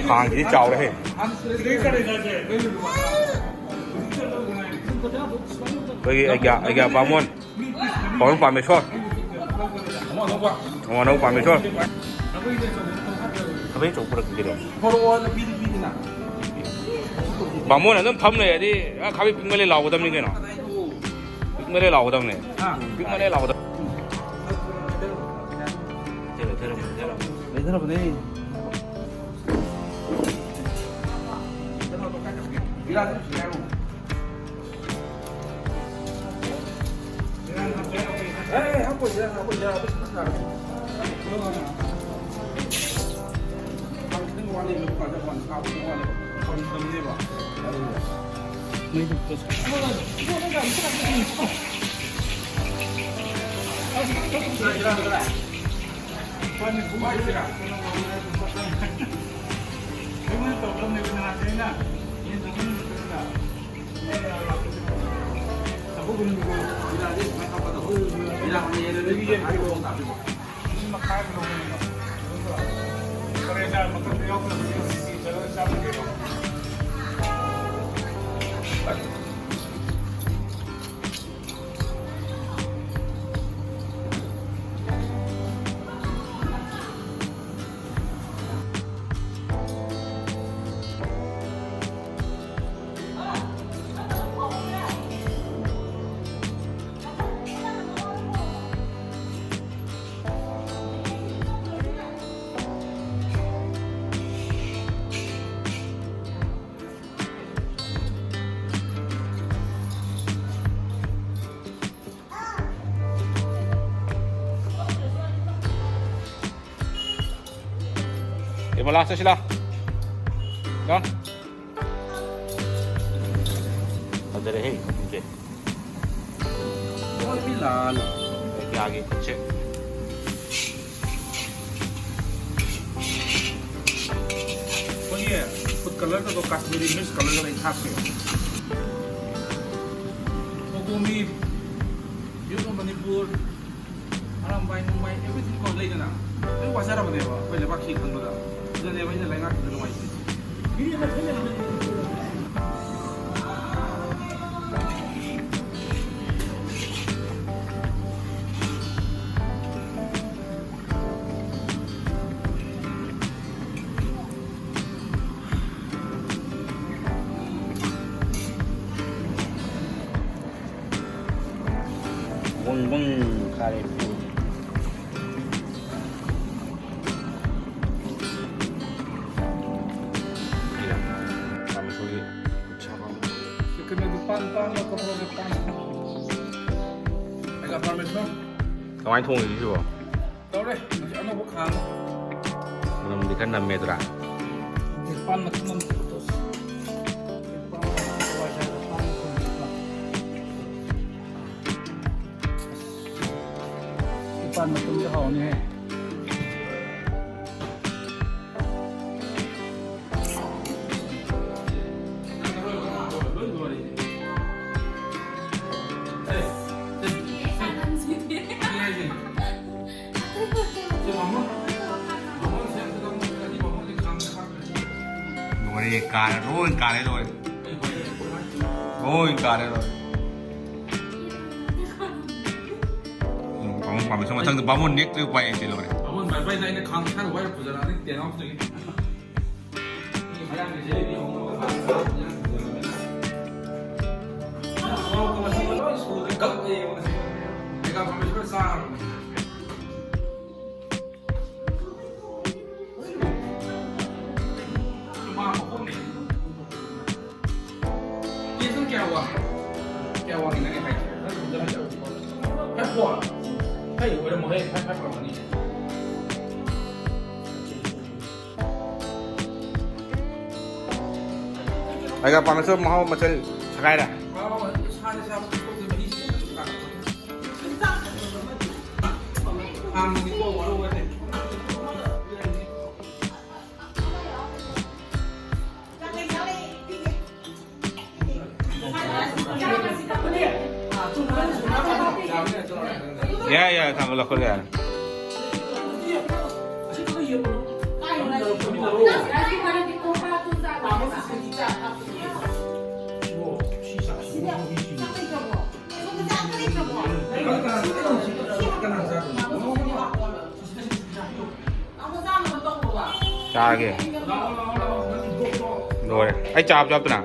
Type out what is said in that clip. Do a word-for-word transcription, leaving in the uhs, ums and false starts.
ꯈꯥꯡꯁꯤꯗꯤ ꯆꯥꯎꯔꯦꯍꯦ꯫ ꯑꯩꯈꯣꯏꯒꯤ ꯑꯩꯒ꯭ꯌꯥ, ꯑꯩꯒ꯭ꯌꯥ ꯕꯥꯃꯣꯟ꯫ ꯄꯥꯎꯔꯧ ꯄꯥꯝꯃꯦ ꯁꯣ꯫ ꯑꯃꯨꯛ ꯑꯅꯧꯕ ꯄꯥꯝꯃꯦ ꯁꯣ꯫ ꯈꯥꯕꯩ ꯑꯆꯧꯕ ꯄꯨꯔꯛꯀꯦ ꯀꯩꯅꯣ꯫ ꯕꯥꯃꯣꯟ ꯑꯗꯨꯝ ꯐꯝ ꯂꯩꯔꯗꯤ, ꯑ, ꯈꯥꯕꯩ ꯄꯤꯛꯃꯜꯂꯦ ꯂꯥꯎꯒꯗꯕꯅꯤ ꯀꯩꯅꯣ꯫ ꯄꯤꯛꯃꯜꯂꯦ ꯂꯥꯎꯒꯗꯕꯅꯦ꯫ ꯄꯤꯛꯃꯜꯂꯦ ꯂꯥꯎꯒꯗꯕꯅꯦ꯫ ꯂꯩꯊꯔꯕꯅꯦ꯫ ꯏꯃꯣꯂꯥ, ꯆꯠꯁꯤꯂꯥ꯫ ꯀꯣ? ꯐꯖꯔꯦꯍꯦ, ꯃꯐꯝꯁꯦ꯫ ꯀꯌꯥꯒꯤ ꯈꯨꯠꯁꯦ꯫ ꯑꯩꯈꯣꯏꯒꯤ ꯐꯨꯗ ꯀꯂꯔ ꯑꯗꯣ ꯀꯥꯁꯃꯤꯔꯤ ꯃꯤꯛꯁ ꯀꯂꯔꯒ ꯂꯩ ꯊꯥꯛꯁꯦ꯫ ꯀꯣꯀꯣꯃꯤ, ꯌꯨꯠ ꯑꯣꯐ ꯃꯅꯤꯄꯨꯔ, ꯑꯔꯥꯝꯕꯥꯏ, ꯅꯨꯡꯕꯥꯏ, everything ꯀꯣ ꯂꯩꯗꯅ, ꯂꯣꯏ ꯋꯥꯖꯔꯕꯅꯦꯕ ꯑꯩꯈꯣꯏ ꯂꯩꯕꯥꯛꯁꯤ ꯈꯪꯕꯗ꯫ ꯑꯗꯨꯅꯦꯕ ꯑꯩꯅ ꯂꯩꯉꯥꯛꯇꯨꯗ ꯅꯨꯡꯉꯥꯏꯇꯦ꯫ ꯕꯨꯡ ꯕꯨꯡ ꯀꯥꯔꯦ꯫ ꯀꯩꯅꯣꯗꯤ ꯄꯥꯟ ꯄꯥꯟ ꯂꯧꯊꯣꯛꯈ꯭ꯔꯣ, ꯄꯥꯟ꯫ ꯑꯩꯒ ꯄꯥꯔꯃꯦꯁꯟ꯫ ꯀꯃꯥꯏꯅ ꯊꯣꯡꯉꯤꯅꯣ ꯁꯤꯕꯣ? ꯇꯧꯔꯦ, ꯍꯧꯖꯤꯛ ꯑꯅꯧꯕ ꯈꯥꯡ꯫ ꯃꯅꯝꯗꯤ ꯈꯔ ꯅꯝꯃꯦꯗ꯭ꯔꯥ? ꯇꯦꯖꯄꯥꯟ ꯃꯇꯨꯝ ꯑꯃ ꯇꯦꯖꯄꯥꯟ ꯃꯇꯨꯝꯗꯤ ꯍꯥꯎꯅꯤꯍꯦ꯫ ꯂꯣꯏꯔꯦ, ꯀꯥꯔꯦ, ꯂꯣꯏ ꯀꯥꯔꯦ, ꯂꯣꯏꯔꯦ꯫ ꯂꯣꯏ ꯀꯥꯔꯦ, ꯂꯣꯏꯔꯦ꯫ ꯎꯝ, ꯕꯥꯃꯣꯟ ꯄꯥꯝꯃꯦ꯫ ꯁꯣꯝ ꯃꯊꯪꯗ ꯕꯥꯃꯣꯟ ꯅꯦꯛꯇ꯭ꯔꯗꯤ ꯎꯄꯥꯏ ꯂꯩꯇꯦ, ꯂꯣꯏꯔꯦ꯫ ꯕꯥꯃꯣꯟ ꯕꯥꯏ ꯕꯥꯏꯗ ꯑꯩꯅ ꯈꯥꯡ ꯁꯥꯅ ꯋꯥꯏꯔ ꯄꯨꯖꯔꯛꯑꯅꯤ, ꯇꯦꯟ ꯍꯥꯎꯁꯇꯒꯤ꯫ ꯀꯦꯖꯤ ꯀꯌꯥ ꯋꯥꯡꯉꯤ? ꯀꯌꯥ ꯋꯥꯡꯉꯤ ꯅꯪꯒꯤ height? Five four? Five ꯑꯣꯏꯔꯝꯃꯣꯏꯍꯦ, five five ꯑꯣꯏꯔꯝꯒꯅꯤ꯫ ꯑꯩꯒ ꯄꯥꯝꯃꯁꯨ ꯃꯍꯥꯎ ꯃꯆꯜ ꯁꯒꯥꯏꯔꯦ꯫ ꯌꯥꯏ, ꯌꯥꯏ, ꯊꯥꯡꯒꯠꯂꯛꯄꯗ ꯌꯥꯔꯦ꯫ ꯆꯥꯒꯦ꯫ ꯂꯣꯏꯔꯦ꯫ ꯑꯩ ꯆꯥꯕ ꯆꯥꯕꯗꯨꯅ꯫